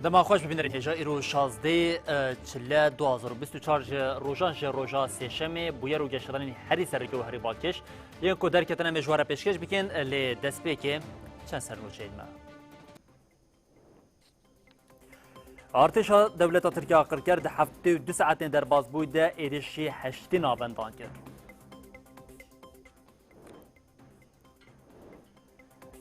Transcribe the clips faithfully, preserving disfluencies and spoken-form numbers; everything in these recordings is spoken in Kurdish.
Dema xweş bibînerin hêja îro şazdeh, e, çile du hazar û bîst û çar ji rojan ji roja sêşemê bûyer û geşedanên herî sereke û herî balkêş yên ku derketin em ê ji we re pêşkêş bikin, e, lê destpêkê çend sernûçeyên me. Artêşa dewleta Tirkiya Qirker di heftê û du saetên derbasbûyî de êrişî heştê navendan kir.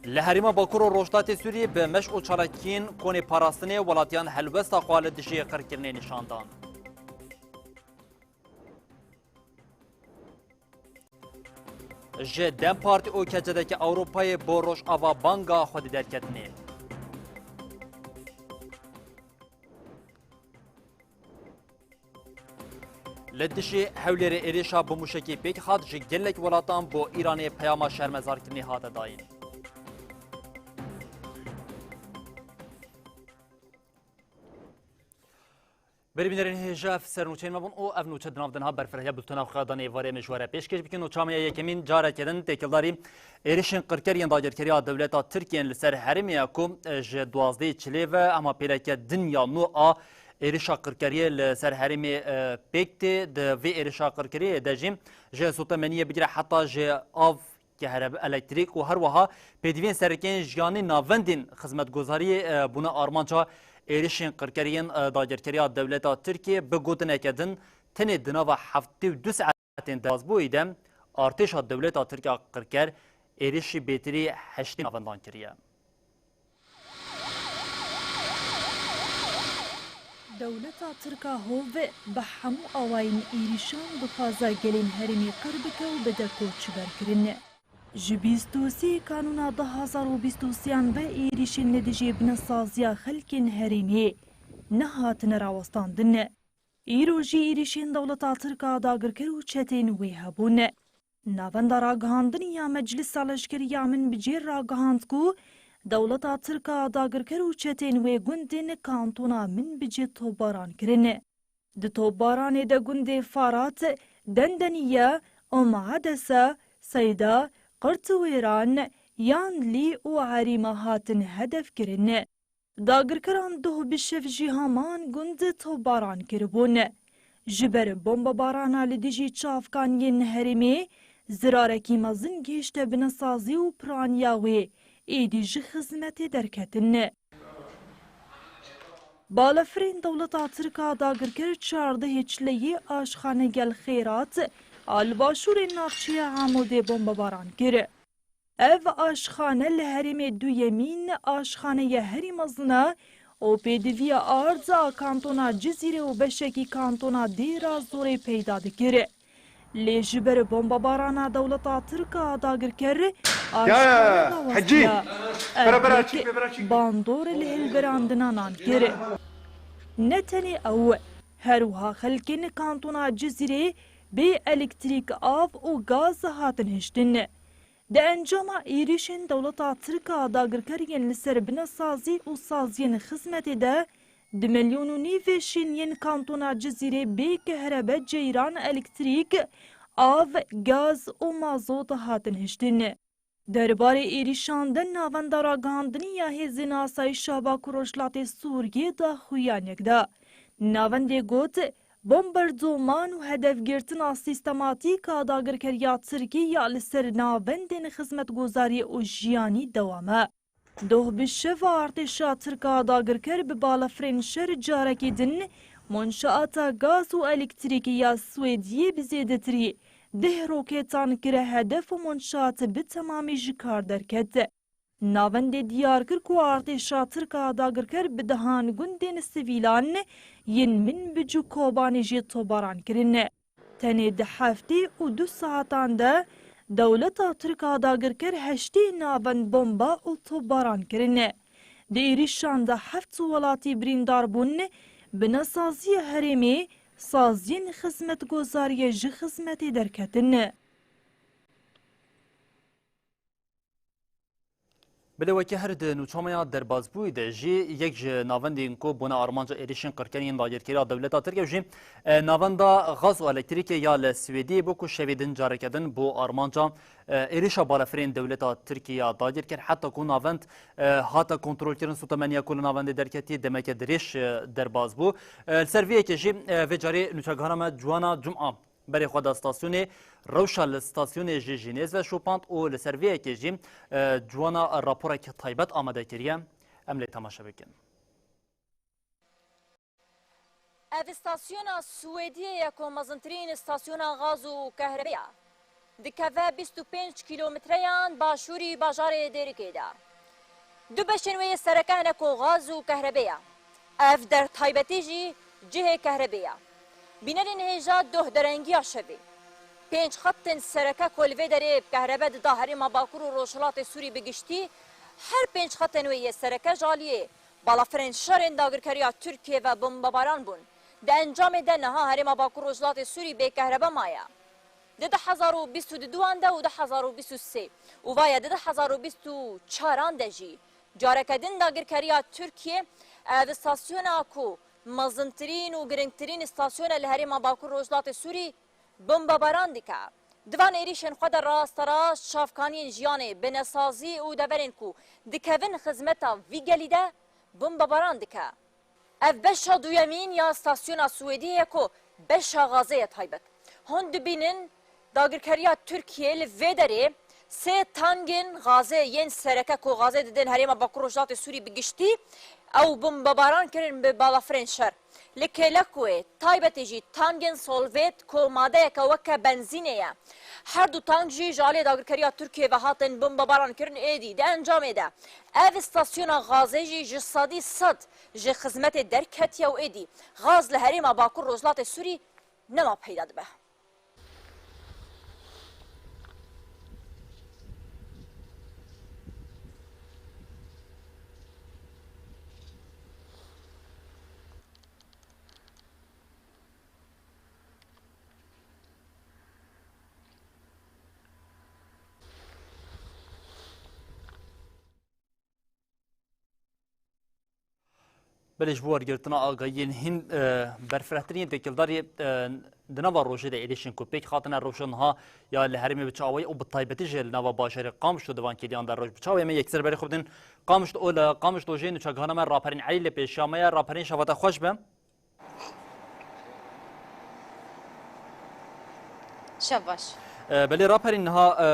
Li herêma Bakur û Rojhilatê Sûriyê bi meş û çalakiyên konê parastinê welatiyan helwesta xwe li dijî qirkirinê nîşan dan. Ji DEM Partî û K C D K Ewropayê bo Rojava banga xwedî derketinê. Li dijî Hewlêrê êrişa bi mûşekî pêk hat, ji gelek welatan bo Îranê peyama şermezarkirinê hate dayîn. Berî bînerên hêja, ev ser nûçeyên me bûn û ev nûçe di nav de niha berfireh ya bultena xwe ya danê êvarê em ê ji we re pêşkêş bikin. Nûça me ya yekemîn, careke din têkildarî êrişên qirker yên dagirkeriya dewleta Tirkiyê yên li ser herêmê ya ku, e, ji duwazdehê çilê ve hema pêleke din ya nû a êrişa qirkeriyê li ser herêmê, e, pêk tê. Di vê êrişa qirkeriyê de jî ji sotemeniyê bigire heta ji av, kehrebe, elektrîk û her wiha pêdiviyên sereke yên jiyanî navendên xizmetgozariyê, e, bûne armanca êrişên qirkeriyên, e, dagirkeriya dewleta Tirkiyê. Bi gotineke din, tenê di nava heftê û du saetên derbasbûyî de artêşa dewleta Tirk a qirker êrişî bêtirî heştê navendan kiriye. Dewleta Tirk a hov bi hemû awayên êrîşan dixwaze gelên herêmê qir bike û bide koçberkirin. Ji bîst û sê Kanûna du hazar û bîst û sêyan ve êrîşên li dijî binesaziya xelkên herêmê nehatine rawestandin. Îro jî êrîşên dewleta Tirk a dagirker û çetên wê hebûn. Navenda ragihandinê ya Meclisa Leşkerî ya Minbicê ragihand ku dewleta Tirk a dagirker û çetên wê gundên kantona Minbicê topbaran kirin. Di topbaranê de gundê Farat, Dendeniye, Umedese, Seyda, Qirtwêran, Yandlî û Herîma hatin hedef kirin. Dagirkeran doh bi şev jî heman gund topbaran kiribûn. Ji ber bombebarana li dijî çavkan yên herêmê zirarekî mezin gihişte binesazî û piraniya wê êdî ji xizmetê derketin. Balafirên dewleta Tirk a dagirker çardehê çileyê aşxane Gel Xêrat a li başûrê navçeya Amûdê bombebaran kir. Ev aşxane li herêmê duyemîn aşxaneya herî mezin e û pêdiviya ard a kantona Cizîrê û beşekî kantona Dêra Zorê peyda dikir. Lê ji ber bombebarana dewleta Tirk a dagirker, aşxane rawestiya. Ev yek bandor li hilberandina nan kir. Ne tenê ew, her wiha xelkên kantona Cizîrê bê elektrîk, av û gaz hatin hiştin. Di encama êrîşên dewleta Tirk a dagirker yên li ser binesazî û saziyên xizmetê de du milyon û nîvê şêniyên kantona Cizîrê bê kehrebe, ceyran, elektrîk, av, gaz û mazot hatin hiştin. Derbarê êrîşan de navenda ragihandinî ya Hêzên Asayîşa Bakur Rojhilatê Sûriyê daxuyaniyek da. Navendê got, bomberdoman û hedefgirtina sîstematîk a dagirkeriya Tirkî ya li ser navendên xizmetgozariyê û jiyanî dewam e. Doh bi şev artêşa Tirk a dagirker bi balafirên şer carekî din monşaata gaz û elektrîkê ya Swêdiyê bi zêdetirî deh roketan kire hedef û monşaat bi temamî ji kar derket. Navendê diyar kir ku artêşa Tirk a dagirker bi dehan gundên sivîlan yên Minbic û Kobanê jî topbaran kirin. Tenê di heftê û du saetan de dewleta Tirk a dagirker heştê navend bomba û topbaran kirin. Di êrîşan de heft welatî birîndar bûn, binesaziya herêmê, saziyên xizmetgozariyê ji xizmetê derketin. Belê wekî her di nûçameya derbasbûyî de jî yek ji navendên ku bûne armanca êrişên qirkerî yên dagirkeriya dewleta Tirk ew jî, e, navenda gaz û elektrîkê ya li Swêdiyê bû ku şevê din careke din bû armanca, e, êrişa balafirên dewleta Tirkiyê ya dagirker heta ku navend, e, hate kontrolkirin. Sotemeniya ku li navendê derketî demeke dirêj, e, derbas bû. E, li ser vê yekê jî, e, vê carê nûçegihana me Ciwana Cuma berê xwe da stasyonê, rewşa li stasyonê jî Jînêz ve şopand û li ser vê yekê jî, e, Ciwana raporek taybet amade kiriye. Em lê temaşe bikin. Ev stasyona Swêdiyê ye ku mezintirîn stasyona gaz û kehrebê ye. Dikeve bîst û pênc kîlometreyan başûrî bajarê Dêrikê de. Du beşên wê yê sereke hene ku gaz û kehrebê ye. Ev der taybetî jî cihê kehrebê ye. Bînerên hêja doh derengiya şevê. Pênc xetên sereke ku li vê derê kehrebe dida herêma Bakur û Rojhilatê Sûrî bi giştî, her pênc xetên wê yê sereke ji aliyê balafirên şerên dagirkeriya Tirkiyê ve bombebaran bûn. Di encamê de niha herêma Bakur Rojhilatê Sûrî bê kehrebe maye. Di du hezar û bîst û duan de û du hezar û bîst û sê û vaye di du hezar û bîst û çaran de jî careke din dagirkeriya Tirkiyê ev stasyona ku mezintirîn û girîngtirîn stasyone li herêma Bakur Rojhilatê Sûrî bombebaran dike. Di van êrîşên xwe de rasterast çavkaniyên jiyanê, binesazî û deverên ku dikevin xizmeta vî gelî de bombebaran dike. Ev beşa duyemîn ya stasyona Swêdiyê ye ku beşa gazê ye taybet. Hûn dibînin dagirkeriya Tirkiyê li vê derê sê tangên gazê yên sereke ku gazê didin herêma Bakur Rojhilatê Sûrî bi giştî, ew bombebaran kirin bi balafirên şer. Li Kêlekuyê taybetê jî tangên solvêt ku madeyeke weke benzînê ye. Her du tang jî ji aliyê dagirkeriya Tirkiyê ve hatin bombebaran kirin êdî. Di encamê de ev stasyona gazê jî ji sedî sed ji xizmetê derketiye û êdî gaz li herêma Bakur Rojhilatê Sûrî nema peyda dibe. Belê ji bo wergirtina agahiyên hîn, e, berfirehtirîn yên têkildarî, e, di nava rojê de êrîşên ku pêk hatine rewşa niha ya li herêmê bi çi awayî û bi taybetî jî li nava bajarê Qamişlo di van kêliyan de rewş bi çi awayî, em ê yekser berê xwe bidin Qamişlo û li Qamişlo jî nûçegihana me Raperîn Elî li pêşiya me ye. Raperîn, şeva te xweş be. Şev baş. E, belê Raperîn, niha, e,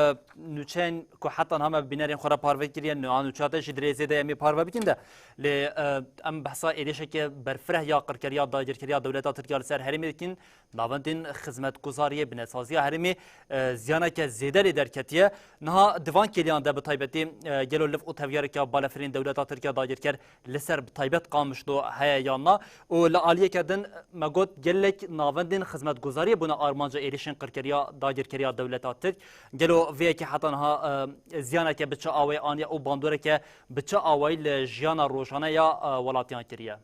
nûçeyên ku heta niha me bi bînerên xwe re parve kiriye, niha nûçeya te jî dirê zêde em ê parve bikin de. Lê, e, em behsa êrişeke berfireh ya qirkeriya dagirkeriya dewleta Tirkiye li ser herêmê dikin. Navendên xizmetguzariyê, binesaziya herêmê, e, ziyaneke zêde lê derketiye. Niha di van kêliyan de bi taybetî, e, gelo liv û tevgereke balefirên dewleta Tirkiye dagirker li ser bi taybet Qamişlo heye yan na? Û li aliyeke din me got gelek navendên xizmetguzariyê bûne armanca êrişên qirkeriya dagirkeriya dewleta Tirk. Gelo vê yekê heta niha, e, ziyaneke bi çi awayî aniye û bandoreke bi çi awayî li jiyana rojane ya, e, welatiyan kiriye?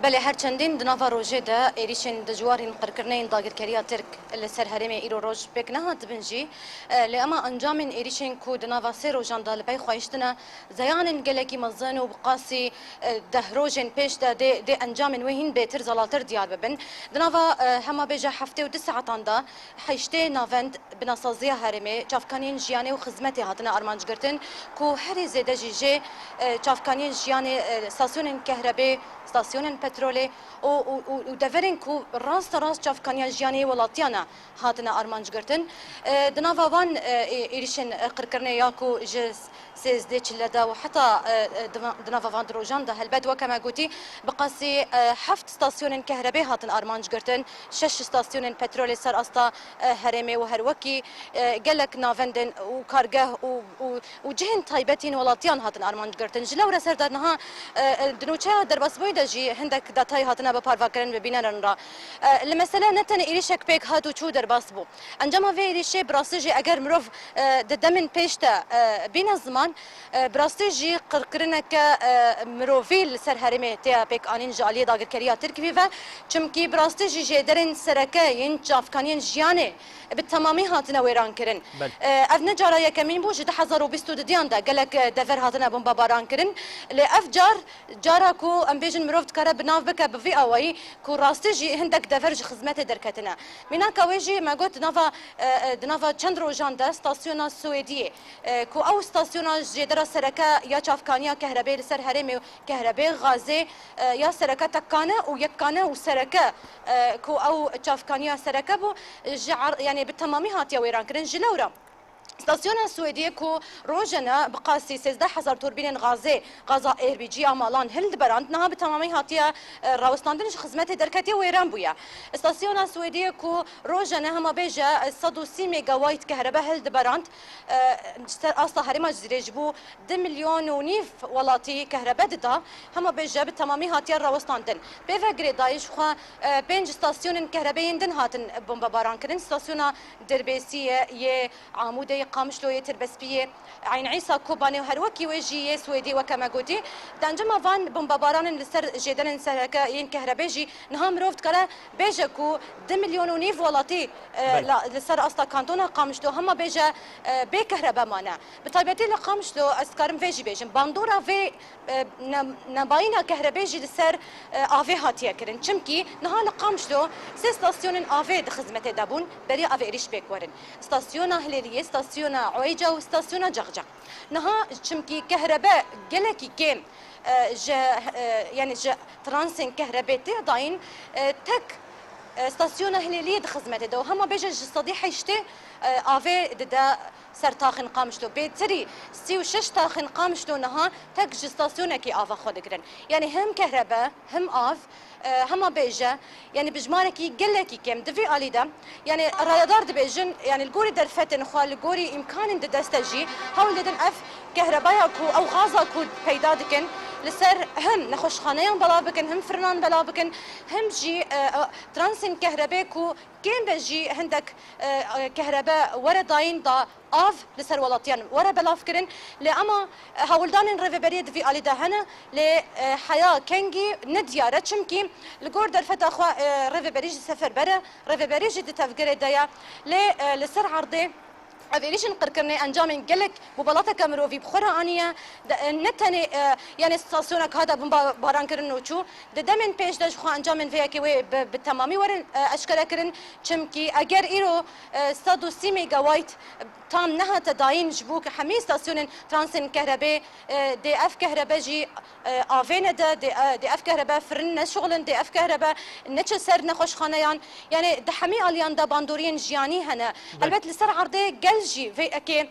Belê, her çendîn di nava rojê de êrîşên dijwar yên qirkirineyên dagirkeriya Tirk li ser herêmê îro roj pêk nehatibin jî, e, lê ema encamên êrîşên ku di nava sê rojan de li pey xwe hiştine, zeyanên gelekî mezin û bi qasî, e, deh rojên pêş de dê, dê encamên wê hîn bêtir zalatir diyar bibin. Di nava, e, hema bêje heftê û du saetan de heştê navend binesaziya herêmê, çavkaniyên jiyanê û xizmetê hatine armanc girtin, ku herî zêde jî jê, e, çavkaniyên jiyanê, e, stasyonên kehrebê, stasyonên petrolê û, û, û, û deverên ku rasterast çavkaniya jiyanê yê welatiyan e hatine armanc girtin. E, di nava van, e, ê-, êrişên, e, qirkirinê ya ku ji sêzdeh çile de û heta, e, e, di va-, di nava van di rojan de helbet weke me gotî, bi qasî, e, heft stasyonên kehrebê hatin armanc girtin, şeş stasyonên petrolê ser asta, e, herêmê û her wekî, e, gelek navendên û kargeh û, û, û cihên taybetîn welatiyan hatin armanc girtin. Ji lewre ser de niha, e, e, di nûçeya derbasbûyî de jî hindek detayî hatine bi parvekirin bi bînerin re. E, li mesele ne tenê êrîşek pêk hat û çû derbas bû. Encama vê êrîşê bi rastî jî eger mirov, e, di demên pêş de, e, bîne ziman, e, bi rastî jî qirkirineke, e, mirovî li ser herêmê tê pêk anîn ji aliyê dagirkeriya Tirkî ve. Çimkî bi rastî jî jêderên sereke yên çavkaniyên jiyanê bi temamî hatine wêran kirin. Belê. E, ev ne cara yekemîn bû, ji du hezar û bîst û duyan de gelek, e, dever hatine bombebaran kirin. Lê ev car, cara ku em bêjin mirov dikare bi nav bike bi vî awayî, ku rastî jî hindek dever ji xizmetê derketine. Mînaka wê jî me got di nava, e, e, di nava çend rojan de stasyona Swêdiyê, e, ku ew stasyona jêdera sereke ya çavkaniya kehrebê li ser herêmê û kehrebê, gazê, e, ya sereke tekane û yekkane û sereke, e, ku ew çavkaniya sereke bû, ji er-, yanî bi temamî hatiye wêran kirin. Ji lewra stasyona Swêdiyê ku rojane bi qasî sêzdeh hezar turbînên gazê, gaza L P G ya malan hildiberand, niha bi temamî hatiye, e, rawestandin, ji xizmetê derketiye, wêran bûye. Stasyona Swêdiyê ku rojane hema bêje, e, sed û sî megawayt kehrebe hildiberand, e, ji ser asta herêma Cizîrê ji bo du milyon û nîv welatî kehrebe dida, hema bêje bi temamî hatiye rawestandin. Pê ve girêdayî ji xwe, e, pênc stasyonên kehrebê yên din hatin bombebaran kirin. Stasyona Dirbêsiyê, yê Amûdê, yê Qamişlo, yê Tirbespiyê, Eyn Îsa, Kobanê û her wekî wê jî yê Swêdê, weke me gotî. Di encama van bombebaranên li ser jêderên sereke yên kehrebê jî niha mirov dikare bêje ku du milyon û nîv welatî, e, Belê. la, li ser asta kantona Qamişlo hema bêje, e, bê kehrebe mane. Bi taybetî li Qamişlo ez dikarim vê jî bêjim. Bandora vê, e, ne-, nebayîna kehrebê jî li ser, e, avê hatiye kirin. Çimkî niha li Qamişlo sê stasyonên avê di xizmetê de bûn, beriya ev êrîş pêk werin. Stasyona Hilêliyê, stasyona Oyca û stasyona Cexcex. Niha çimkî kehrebe gelekî kêm, e, ji, e, yanî ji transên kehrebê tê dayîn, e, tek, e, stasyona Hilêliyê di xizmetê de û hema bêje ji sedî heştê, e, avê dide ser taxên Qamişlo. Bêtirî sî û şeş taxên Qamişlo niha tek ji stasyonekê ava xwe digirin. Yanî hem kehrebe, hem av, e, hema bêje, yanî bi jimarekî gelekî kêm. Di vî alî de, yanî rayedar dibêjin, yanî li gorî derfetên xwe, li gorî îmkanên di dest de jî hewl didin ev kehrebaya ku, ew gaza ku peyda dikin, li ser hem nexweşxaneyan belav bikin, hem firinan belav bikin, hem jî, e, e, transên kehrebê ku kêm be jî hindek, e, e, kehrebe were dayîn da av li ser welatiyan were belavkirin. Lê ema, e, hewldanên rêveberiyê di vî alî de hene, lê, e, heya kengî ne diyar e, çimkî li gor derfeta xwe, e, rêveberî jî seferber e, rêveberî jî di tevgerê de ye. Lê, e, li ser erdê ev êrîşên qirkirinê encamên gelek bobelateke mirovî bi xwe re aniye. De, e, ne tenê, e, yanê stasyonek hate bombebarankirin û çû, di demên pêş de ji xwe encamên vê yekê wê bi, bi temamî werin, e, eşkere kirin. Çimkî eger îro, e, sed û sî megawayt tam nehate dayîn ji bo ku hemî stasyonên transên kehrebê, e, dê ev kehrebe jî, e, avê nede, dê, e, dê ev kehrebe firin neşixulin, dê ev kehrebe neçe ser nexweşxaneyan. Yanî di hemî aliyan de bandoriyên jiyanî hene. Belê. Helbet li ser erdê gel jî vê yekê,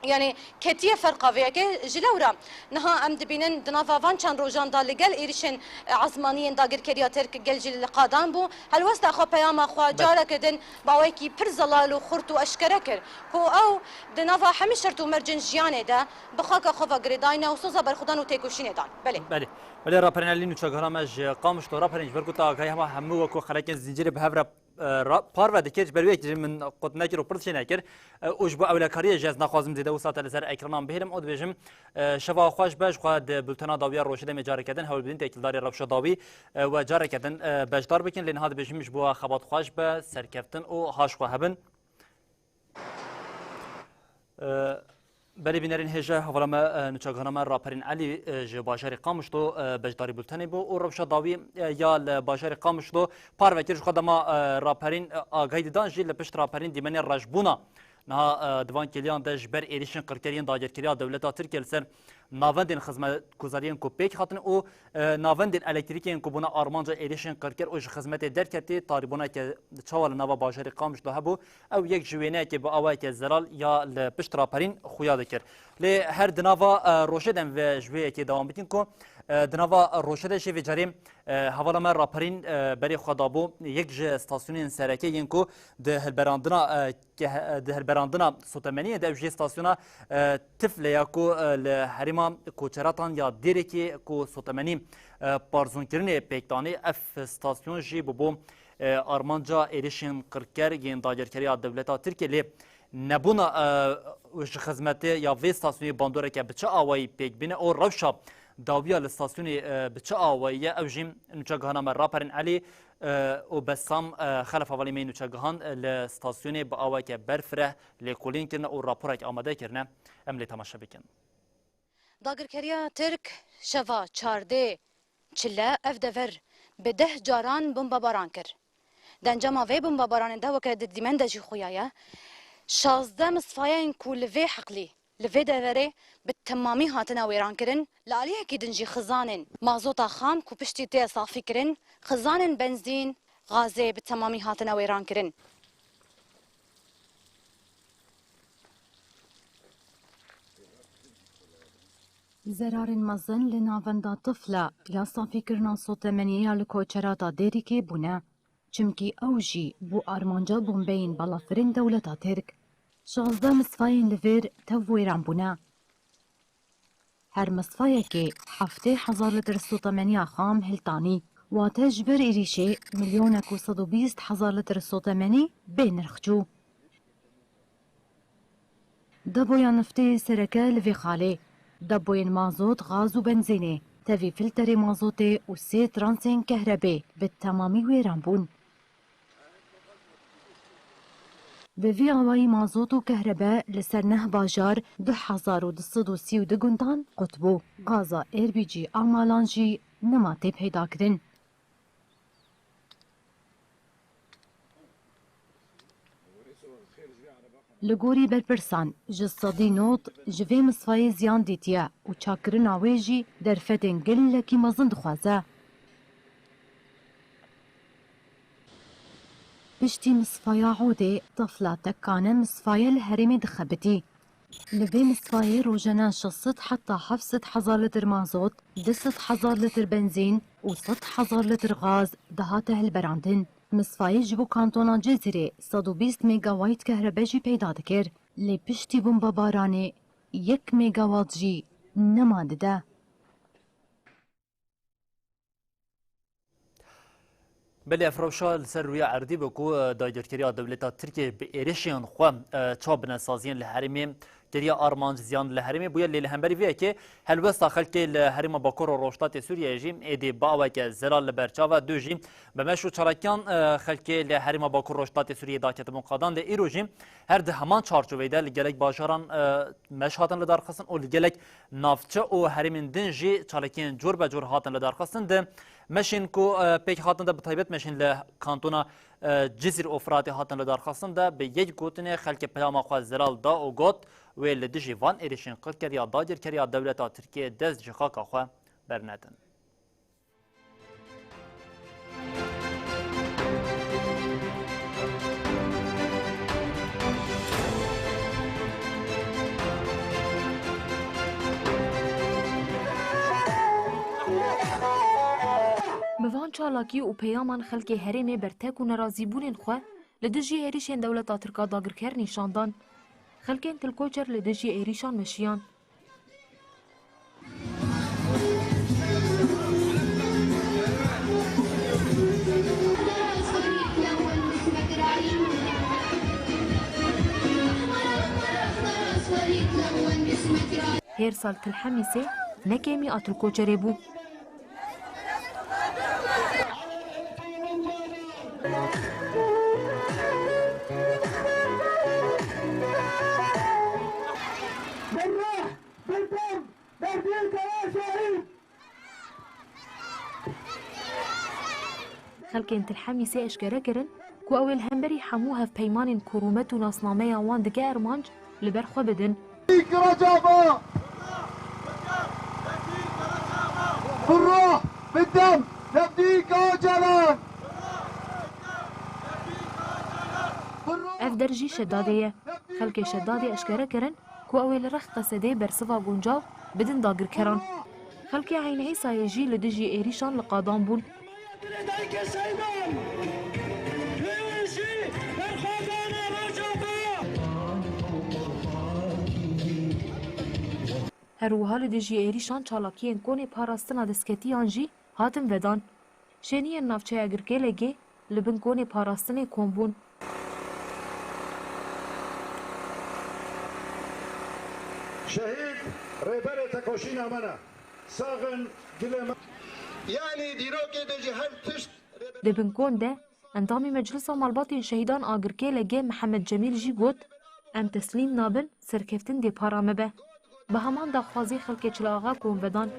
yanî ketiye ferqa vê yekê. Ji lewra niha em dibînin di nava van çend rojan de li gel êrişên, e, ezmaniyên dagirkeriya Tirk gel jî li qadan bû. Helwesta xwe, peyama xwe Belê. careke din bi awayekî pir zelal û xurt û eşkere kir ku ew di nava hemî şert û mercên jiyanê de bi xaka xwe ve girêdayî ne û soza berxwedan û têkoşînê dan. Belê. Belê. Belê, raperên Elî, nûçegihana me ji Qamişlo, raperên, ji ber ku te agahî hema hemû wekî xelekên zincîrê bi hev re, e, ra-, parve dikir, ji ber wê yekê jî min qut nekir û pirs jî nekir. E, û ji bo ewlekariyê jî ez naxwazim zêde wisa te li ser ekranan bihêlim û dibêjim, e, şeva xweş be, ji xwe di bultena dawiya rojê de me careke din hewl bidin têkildarê rewşa dawî, e, we careke din, e, beşdar bikin, lê niha dibêjim ji bo we xebat xweş be, serkeftin û haş xwe hebin. E, belê bînerên hêja, hevala me, e, nûçegihana me Raperîn Elî, e, ji bajarê Qamişlo, e, beşdarî bultenê bû û rewşa dawî, e, ya li bajarê Qamişlo parve kir. Ji xwe dema, e, Raperîn, e, agahî didan jî, li pişt Raperîn dîmenê reşbûna niha, e, di van kêliyan de ji ber êrîşên qirker yên dagirkeriya dewleta Tirkiye li ser navendên xizmetguzariyên ku pêk hatin û, e, navendên elektrîkê yên ku bûne armanca êrîşên qirker û ji xizmetê derketî, tarîbûneke çawa li nava bajarê Qamişlo hebû, ew yek ji wêneyekê bi awayeke zelal ya li pişt Raperîn xuya dikir. Lê her di nava, e, rojê de em vê ji wê yekê dewam bikin ku, e, di nava rojê de jî vê carê, e, hevala me Raperîn, e, berê xwe dabû yek ji stasyonên sereke yên ku di hilberandina, e, ke-, di hilberandina sotemeniyê de ew jê stasyona, e, Tifle ya ku, e, li herêma Koçeratan ya Dêrikê ku sotemenî, e, parzûnkirinê pêk danê, ev stasyon jî bûbû, e, armanca êrişên qirker yên dagirkeriya dewleta Tirkiye, lê nebûna, e, ji xizmetê ya vê stasyonê bandoreke bi çi awayî pêk bîne û rewşa dawiya li stasyonê, e, bi çi awayî ye, ew jî nûçegihana me Raperîn Elî, E, û Bessam, e, Xelef hevalê me yê nûçegihan, e, li stasyonê bi aweke berfireh lêkolîn kirine û raporek amade kirine. Em lê temaşe bikin. Dagirkeriya Tirk şeva çardê çile ev dever bi deh caran bombebaran kir. Di encama vê bombebaranê de, weke di dîmen de jî xuya ye, şazdeh misfayên ku li vê heqlî, li vê deverê bi temamî hatine wêrankirin, li aliyekî din jî xizanên mazota xam ku piştî tê safîkirin, xizanên benzîn, gazê bi temamî hatine wêrankirin. Zerarên mezin li navenda tifla ya safîkirina sotemeniya li koçerata Dêrikê bûne, çimkî ew jî bû armanca bombeyên balafirên dewleta Tirk. Şazdeh misfayên li vir tev wêran bûne. Her misfayekê heftê hezar litr sotemeniya xam hiltanî, wate ji ber êrîşê milyonek û sed û bîst hezar litr sotemenî bê nirx çû. Depoya niftê sereke li vê xalê, depoyên mazot, gaz û benzînê, tevî filterê mazotê û sê transên kehrebê bi temamî wêran bûn. Bi vî awayî mazot û kehrebe li ser neh bajar, du hezar û du sed û sî û du gundan qut bû. Gaza Êrbîcî a malan jî nema tê peydakirin. Li gorî berpirsan, ji sedî nod ji vê misfayê ziyan dîtiye û çakkirina wê jî derfetên gelekî mezin dixwaze. Piştî misfaya Odê, tefla tekane misfaye li herêmê dixebitî. Li vê misfayê rojane şeş sed heta heft sed hezar litr mazot, du sed hezar litr benzîn û sed hezar litr gaz dihate hilberandin. Misfayê ji bo kantona Cizîrê sed û bîst megawayt kehrebe jî peyda dikir. Lê piştî bombebaranê yek megawat jî nema dide. Belê, ev rewşa li ser rûya erdî be ku, e, dagirkeriya dewleta Tirkiyê bi êrişên xwe, e, çawa binesaziyên li herêmê kiriye armanc, ziyan li herêmê bûye, lê li hemberî vê yekê helwesta xelkê li herêma Bakur û Rojhilatê Sûriyeyê jî êdî bi aweke zelal li ber çav e. Du jî bi meş û çalakiyan, e, xelkê li herêma Bakur Rojhilatê Sûriyeyê daketibûn qadan, lê îro jî her di heman çarçoveyê de li gelek bajaran, e, meş hatin lidarxistin û li gelek navçe û herêmên din jî çalakiyên cor be cor hatin lidarxistin. Di meşên ku, e, pêk hatin de, bi taybet meşên li kantona, e, Cizîr û Firatê hatin lidarxistin de, bi yek gotinê xelkê peyama xwe zelal da û got, wê li dijî van êrişên qirkeriya dagirkeriya dewleta Tirkiyê dest ji xaka xwe bernedin. Bi van çalakî û peyaman xelkê herêmê bertek û nerazîbûnên xwe li dijî êrîşên dewleta Tirk a dagirker nîşan dan. Xelkên Til Koçer li dijî êrîşan meşiyan. Hêrsa li Til Hemîsê ne kêmî a Til Koçerê bû. Xelkên Til Hemîsê eşkere kirin ku ew ê li hemberî hemû hevpeymanên ku rûmet û nasnameya wan dike armanc, li ber xwe bidin. Recaba! Bi ruh, bi dem, Refîk Ocalan! Ev der jî Şedadê ye. Xelkê Şedadê eşkere kirin ku ew ê li rex Qesedê bersiva guncav bidin dagirkeran. Xelkê Eyn Îsayê jî li dijî êrîşan li qadan bûn. Her wiha li dijî êrîşan çalakiyên konê parastina destketiyan jî hatin vedan. Şêniyên navçeya Girkêlegê li bin konê parastinê kom bûn. Şehîd rêberê tekoşîna me ne. Sax in, gilê me. Yanî dîrokê de jî her tişt Di bin kon de, endamê Meclisa Malbatên Şehîdan a Girkê L G Mihemed Cemîl jî got, Em teslîm nabin, serkeftin dê para me be. Bi heman daxwazî xelkê Çil Axa kom vedan.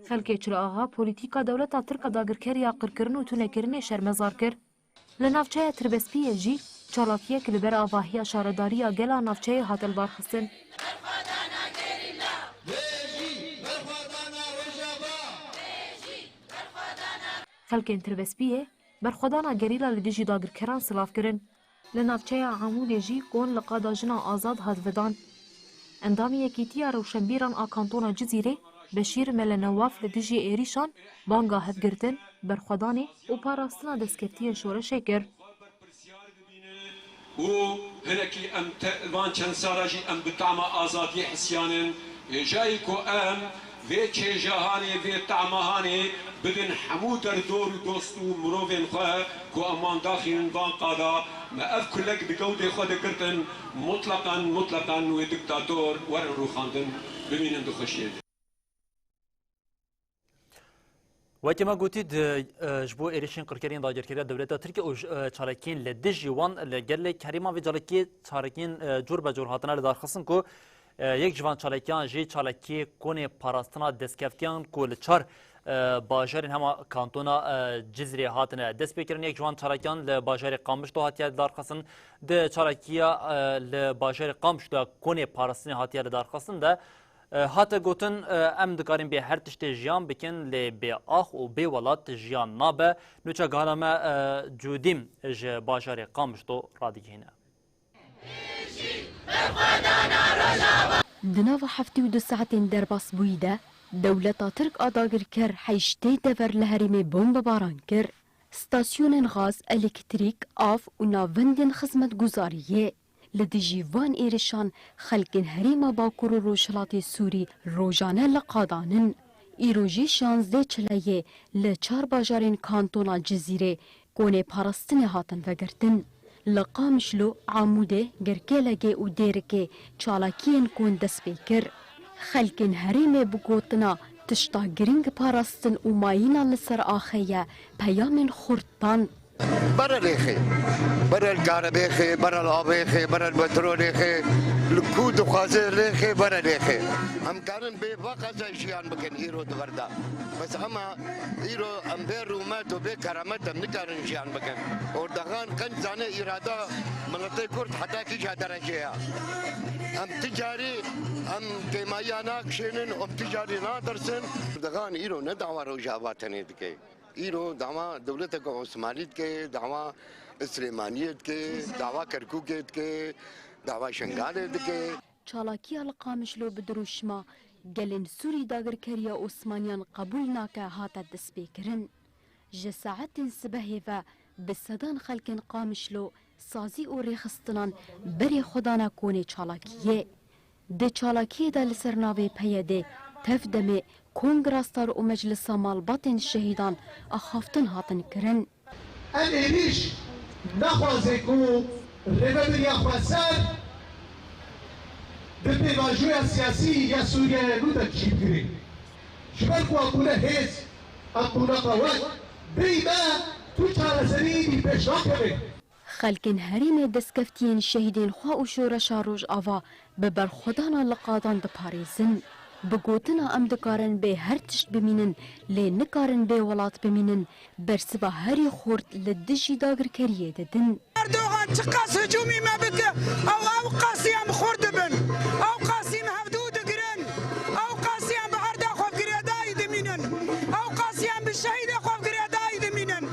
Xelkê Çil Axa polîtîka dewleta Tirk a dagirkerî ya qirkirin û tunekirinê şermezar kir. Li navçeya Tirbespiyê jî çalakiyek li ber avahiya şaredariya gela navçeyê hate lidarxistin. Xelkên Tirbespiyê berxwedana gerîla li dijî dagirkeran silav kirin. Li navçeya Amûdê jî kon li qada jina azad hat vedan. Endamê Yekîtiya Rewşenbîran a Kantona Cizîrê Beşîr Mele Newaf li dijî êrîşan banga hevgirtin, berxwedanê û parastina destkeftiyên şoreşê kir. Û hinekî em te-, van çend sala jî em bi tama azadiyê hisiyanin. Hêjayî ku em vê çêjahanê, vê tamahanê bidin hemû derdor û dost û mirovên xwe ku em wan daxînin van qada, me ev kulek di gewdê xwe de girtin, mutleqan, mutleqan wê diktator werin rûxandin, bimînin di xweşiyê de. Wekî me gotî, di, e, ji bo êrişên qirkeriyên dagirkeriya dewleta Tirkiye û ji, e, çalakiyên li dijî wan li gelek herêman vê çalakiyê çalakiyên, e, cor be cor hatine lidarxistin ku, e, yek ji van çalakiyan jî çalakiyê konê parastina destkeftiyan ku li çar, e, bajarên hema kantona, e, Cizrê hatine destpêkirin. Yek ji van çalakiyan li bajarê Qamişlo hatiye lidarxistin. Di çalakiya, e, li bajarê Qamişlo ya konê parastinê hatiye lidarxistin de, E, hate gotin, e, em dikarin bê her tiştê jiyan bikin, lê bê ax û bê welat jiyan nabe. Nûçegihana me, e, Cûdîm ji bajarê Qamişlo radigihîne. Di nava heftê û du saetên derbasbûyî de, dewleta Tirk a dagirker heştê dever li herêmê bombebaran kir. Stasyonên gaz, elektrîk, av û navendên xizmetguzariyê. Li dijî van êrişan xelkên herêma Bakur û Rojhilatê Sûrî rojane li qadan in. Îro jî şazdeh çileyê li çar bajarên kantona Cizîrê konê parastinê hatin vegirtin. Li Qamişlo, Amûdê, Girkêlegê û Dêrikê çalakiyên kon dest pê kir. Xelkên herêmê bi gotina tişta girîng parastin û mayîna li ser axê ye peyamên xurt dan. Bere lêxê. Bere li karebêxê, bere li avêxê, bere li petrolêxê. Li ku dixwaze lêxê, bere lêxê. Em karin bê vaqaza jiyan bikin îro di vir de. Bes ema îro em bê rûmet û bê keramet em nikarin jiyan bikin. Ordaxan qenc zane îrada miletê Kurd heta kîja derecê ye. Em ti carî em kêmayiya nakişênin û em ti carî natirsin. Ordaxan îro ne dawa Rojava tenê dike. Îro dawa dewleteke Osmanî dike, dawa Silêmaniyê dike, dawa Kerkûkê dike, dawa Şengalê dike. Çalakiya li Qamişlo bi dirûşma gelên Sûrî dagirkeriya Osmaniyan qebûl nake hate destpêkirin. Ji saetên sibehê ve bi sedan xelkên Qamişlo sazî û rêxistinan berê xwe dane konê çalakiyê. Di çalakiyê de li ser navê P Y D tev demê Kongra Star û Meclisa Malbatên Şehîdan axaftin hatin kirin. Em êrîş naxwaze ku rêvebiriya xweser di pêvajoya siyasî ya Sûriyeyê nû de çî bikirî. Ji ber ku em bûne hêz, em bûne qewet, bêyî me tu çareserî dî pêş nakeve. Xelkên herêmê destkeftiyên şehîdên xwe û şoreşa Rojava bi berxwedana li qadan diparêzin. Bi gotina em dikarin bê her tişt bimînin, lê nikarin bê welat bimînin, bersiva herî xurt li dijî dagirkeriyê didin. Erdogan çiqas hicûmî me bike, ew ew qasî em xurt dibin, ew qasî em hevdû digirin, ew qasî em bi erda xwe bi girêdayî dimînin, ew qasî em bi şehîdê xwe bi girêdayî dimînin.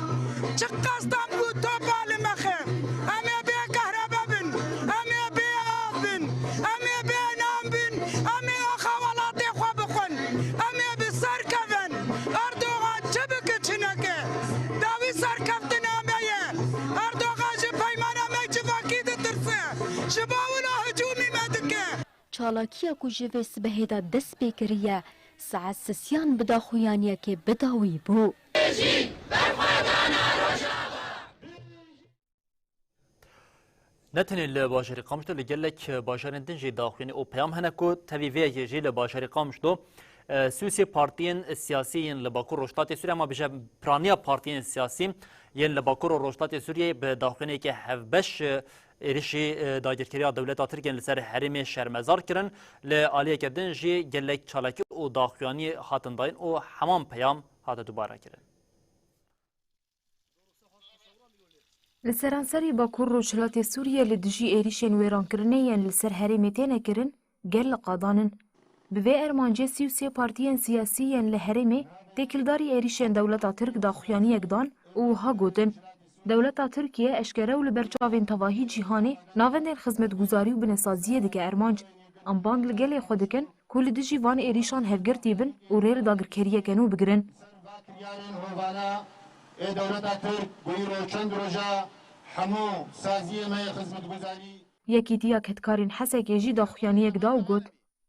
Çiqas tam ku topa li mexe, em ê bê kehrebe bin, em ê bê av bin, em ê bê nan bin, em ê axa welatê xwe bixwin, em ê bi ser kevin. Erdogan çi bike çi neke, dawî serkeftina me ye. Erdogan ji peymana me civakî ditirse, ji bo wilo hicûmî me dike. Çalakiya ku ji vê sibehê de dest pê kiriye, saet sisiyan bi daxuyaniyekê bi dawî bû. Ne tenê li bajarê Qamişlo, li gelek bajarên din jî daxuyanî û peyam hene ku tevî vê yekê jî li bajarê Qamişlo, e, sî û sê partiyên siyasî yên li Bakur Rojhilatê Sûriyê, hema bêje piraniya partiyên siyasî yên li Bakur û Rojhilatê Sûriyê bi daxuyaniyeke hevbeş, e, êrişî, e, dagirkeriya dewleta Tirk yên li ser herêmê şermezar kirin. Li aliyeke din jî gelek çalakî û daxuyanî hatin dayîn û heman peyam hate dubare kirin. Li seranserî Bakur Rojhilatê Sûriyê li dijî êrîşên wêrankirinê yên li ser herêmê têne kirin, gel li qadan in. Bi vê ermancê sî û sê partiyên siyasî yên li herêmê têkildarî êrîşên dewleta Tirk daxuyaniyek dan û wiha gotin, Dewleta Tirkiye eşkere û li ber çavên tevahî cîhanê navendên xizmetguzarî û binesaziyê dike ermanc. Em bang li gelê xwe dikin ku li dijî van êrîşan hevgirtî bin û rê li dagirkeriyeke nû bigirin. Ê dewleta Tirk ku îro çend roja hemû saziyê me yê xizmetguzarî. Yekîtiya Kedkarên Hesekê jî daxuyaniyek da û got,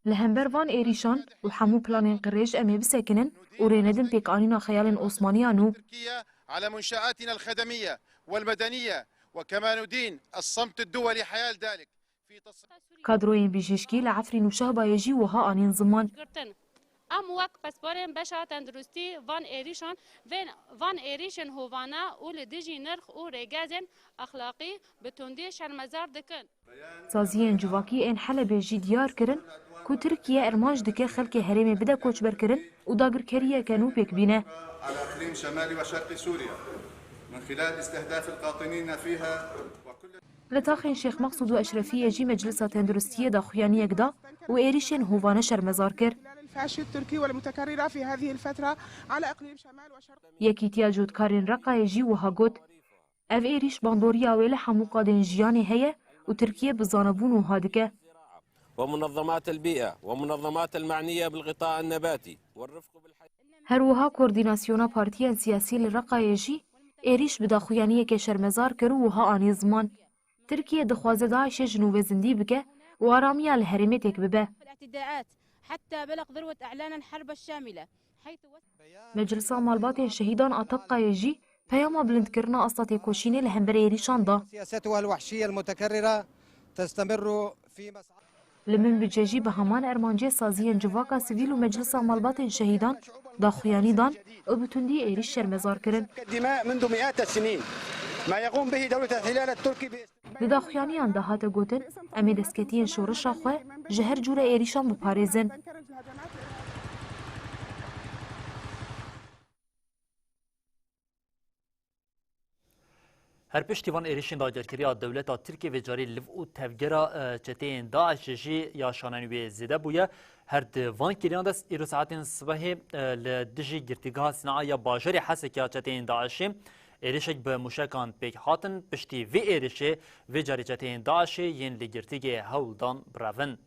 Li hember van êrîşan û hemû planên qirêj em ê bisekinin û rê nedin pêkanîna xeyalên Osmaniya nû. تركيا على منشآتنا الخدمية والمدنية، وكمال الدين الصمت الدولي حيال ذلك. Kadroyên bijîşkî li Efrîn û Şehbayê jî wiha anîn ziman. Girtin. Em wek pisporên beşa tenduristî van êrîşan, vên, van êrîşên hovane û li dijî nirx û rêgezên exlaqî bi tundî şermezar dikin. Saziyên civakî ên Helebê jî diyar kirin ku Tirkiye ermanc dike xelkê herêmê bide koçberkirin û dagirkeriyeke nû pêk bîne. على إقليم شمالي وشرق سوريا من خلال استهداف القاطنين فيها وكل Li taxên Şêx Meqsûd û Eşrefiyê jî Meclisa Tenduristiyê daxuyaniyek da û êrîşên hovane şermezar kir. الفاشي التركي والمتكررة في هذه الفترة على إقليم شمال وشرق. Yekîtiya Cotkarên Reqayê jî wiha got, Ev êrîş bandoriya wê li hemû qadên jiyanê heye û Tirkiye bi zanebûn wiha dike. ومنظمات البيئة ومنظمات المعنية بالغطاء النباتي والرفق بالحياة. Her wiha koordînasyona partiyên siyasî li Reqayê jî êrîş bi daxuyaniyeke şermezar kir û wiha anî ziman, Tirkiye dixwaze DAIŞê ji nû ve zindî bike û aramiya li herêmê têk bibe. الاعتداءات حتى بلغ ذروة إعلان الحرب الشاملة. Meclisa Malbatên Şehîdan a Tebqayê jî peyama bilindkirina asta têkoşînê li hember êrîşan da. سياستها الوحشية المتكررة تستمر في مسعى. Li Minbicê jî bi heman ermancê saziyên civaka sivîl û Meclisa Malbatên Şehîdan daxuyanî dan û bi tundî êrîş şermezar kirin. الدماء منذ مئات السنين. ما يقوم به دولة الاحتلال التركي ب Di daxuyaniyan de hate gotin, Em ê destketiyên şoreşa xwe ji her cûre êrîşan biparêzin. Her piştî van êrîşên dagirkeriya dewleta Tirkiyê vê carî liv û tevgera, e, çeteyên DAIŞê jî ya şanenî wê zêde bûye. Her di van kiriyan de îro saetên sibehê, e, li dijî girtîgeha Sînae ya bajarê Hesekê ya çeteyên DAIŞê êrişek bi mûşekan pêk hatin. Piştî vê êrişê vê carî çeteyên DAIŞê yên li girtîgehê hewl dan birevin.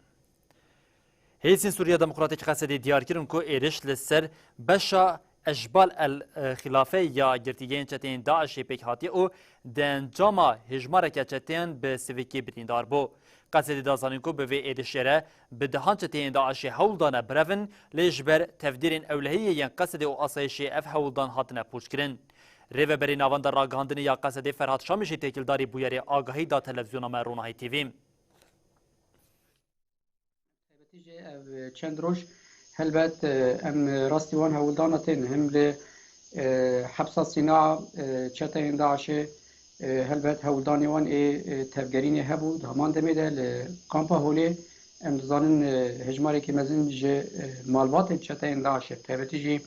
Hêzên Sûriya Demokratîk Qesedê diyar kirin ku êriş li ser beşa Eşbal El Xilafe ya girtîgehên çeteyên DAIŞê pêk hatiye û di encama hêjmareke çeteyan bi sivikê birîndar bû. Qesedê da zanîn ku bi vê êrişê re bi dehan çeteyên DAIŞê hewl dane birevin, lê ji ber tevdîrên ewlehiyê yên Qesedê û asayişê ev hewldan hatine pûçkirin. Rêveberê Navenda Ragihandinê ya Qesedê Ferhat Şamî jî têkildarî bûyerê agahî da televîzyona me Ronahî T V. Taybetî jî ev çend roj helbet, e, em rastî wan hewldana tên. Him li, e, hepsa Sîna, e, çeteyên DAIŞê, e, helbet hewldanê wan ê, e, tevgerînê hebû. Di heman demê de li kampa Holê em dizanin, e, hejmarekî mezin ji, e, malbatên çeteyên DAIŞê, taybetî jî,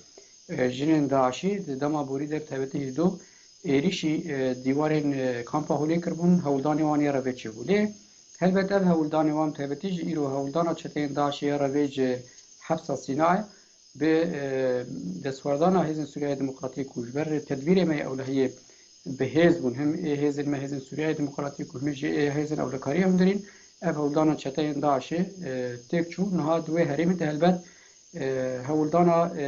e, jinên DAIŞî di dema borî de bi taybetî ji du êrîşî, e, dîwarên, e, kampa Holê kiribûn, hewldanê wan ya revê çêbû. Lê helbet ev hewldanê wan taybetî ji îro hewldana çeteyên DAIŞê ya revê ji hepsa Sînayê bi, e, destwerdana Hêzên Sûriyeyê Demokratîk û ji ber tedbîrê me yê ewlehiyê bi hêz bûn. Him ê hêzên me Hêzên Sûriyeyê Demokratîk û him jî ê hêzên ewlekariya hundirîn ev hewldana çeteyên DAIŞê, e, têk çû. Niha di wê herêmê de helbet, e, hewldana, e,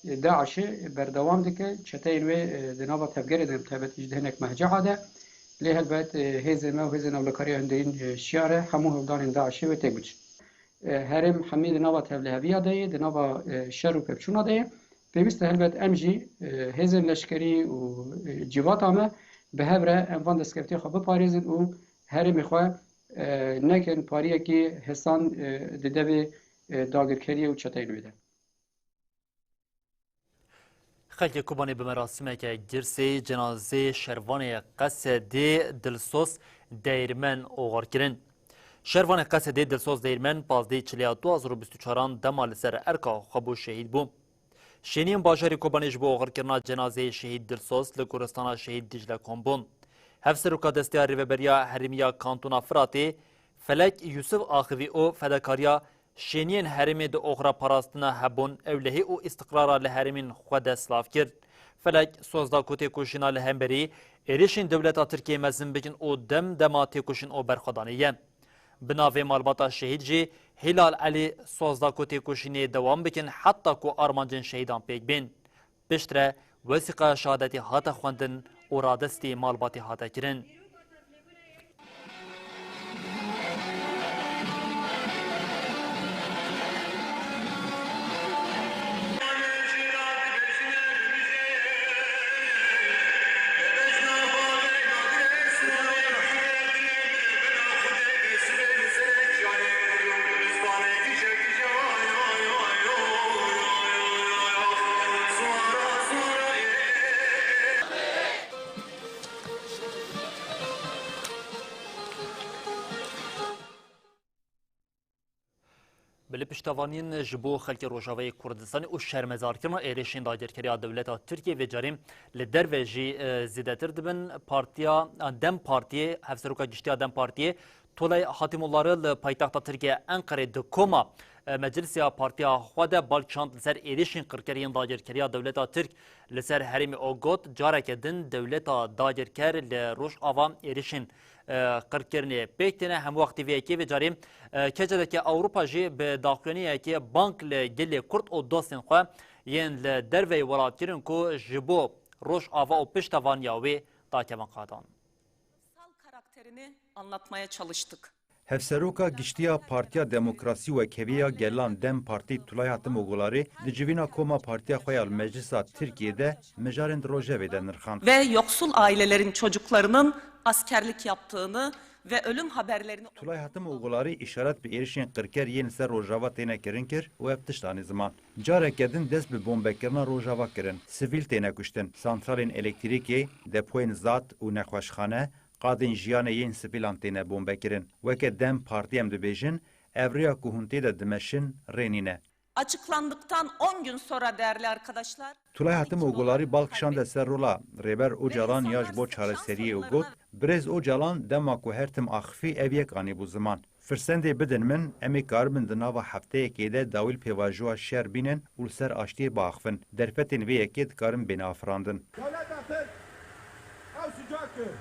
DAIŞê berdewam dike. Çeteyên wê, e, di nava tevgerê de, taybetî jî di hinek mehceha de. Lê helbet, e, hêzên me û hêzên ewlekariya hundirîn, e, şiyare hemû hewldanên DAIŞê wê têk biçin. E, herêm hemî di nava tevliheviya de ye, di nava, e, şer û pevçûna de ye. Pêwîst e helbet em jî, e, hêzên leşkerî û, e, civata me bi hev re em van destkeftiyê xwe biparêzin û herêmê xwe, e, nekin pariyekî hêsan, e, di devê, e, dagirkeriyê û çeteyên wê de. Xelkê Kobanê bi merasimeke girsê cenazê şervanê Qesedê Dilsoz Değirmen oxir kirin. Şervanê Qesedê Dilsoz Değirmen pazdehê Çileya du hazar û bîst û çaran dema li ser erka xwe bû şehîd bû. Şêniyên bajarê Kobanê ji bo oxirkirina cenazeyê şehîd Dilsoz li goristana şehîd Dicle Kom bûn. Hevseroka Desteya Rêveberiya Herêmiya Kantona Firatê Felek Yusuf axivî û fedakariya şêniyên herêmê di oxira parastina hebûn, ewlehî û îstiqrara li herêmên xwe de silav kir. Felek soz da ku têkoşîna li hemberî êrişên dewleta Tirkiyê mezin bikin û dem dema têkoşîn û berxwedanê ye. Bi navê malbata şehîd jî Hilal Elî soz da ku têkoşînê dewam bikin heta ku armancên şehîdan pêk bên. Piştre wesîqeya şehadetê hate xwendin û radestî malbatê hate kirin. Belê piştevaniyên ji bo xelkê Rojavayê Kurdistanê û şermezarkirina êrişên dagirkeriya dewleta Tirkiyê vê carê li derve jî, e, zêdetir dibin. Partiya, e, DEM Partiyê, Hevseroka Giştî ya DEM Partiyê, Tulay Hatimulları li paytexta Tirkiyê Enqerê di koma, e, meclisiya partiya xwe de bal kişand li ser êrişên qirker yên dagirkeriya dewleta Tirk li ser herêmê û got, careke din dewleta dagirker li Rojava êrişên, e, qirkirinê pêk têne. Hemû wextî vê yekê vê carê, e, KCDK Ewropa jî bi daxuyaniyekê bang li gelê Kurd û dostên xwe yên li derveyî welat kirin ku ji bo Rojava û piştevaniya wê dakevin qadan. Sal karakterini anlatmaya çalıştık. Hevseroka Giştî ya Partiya Demokrasî Wekheviya Gelan DEM Partî Tulay Hatimogularî di civîna koma partiya xwe ya li Meclisa Tirkiyê de mijarên di rojevê de nirxand. Ve yoksul ailelerin çocuklarının askerlik yaptığını ve ölüm haberlerini Tulay Hatimogularî îşaret bi êrişên qirker yên li ser Rojava têne kirin kir û ev tişt anî ziman. Careke din dest bi bombekirina Rojava kirin. Sivîl têne kuştin. Santralên elektrîkê, depoyên zat û nexweşxane, qadên jiyanê yên sivîlan têne bombekirin. Weke DEM Partî em dibêjin, ev rêya ku hûn tê de dimeşin, rê nîne. Açıklandıktan on gün sonra değerli arkadaşlar. Tulay Hatimogularî bal kişande ser rola Rêber Ocalan ya ji bo çareseriyê û got, Birêz Ocalan dema ku her tim axifî ev yek anîbû ziman. Firsendê bidin min, em ê karibin di nava hefteyekê de dawî li pêvajoya şer bînin û li ser aştiyê biaxivin. Derfetên vê yekê dikarin bêne afirandin. Dewleta Tirk ew sicak kir.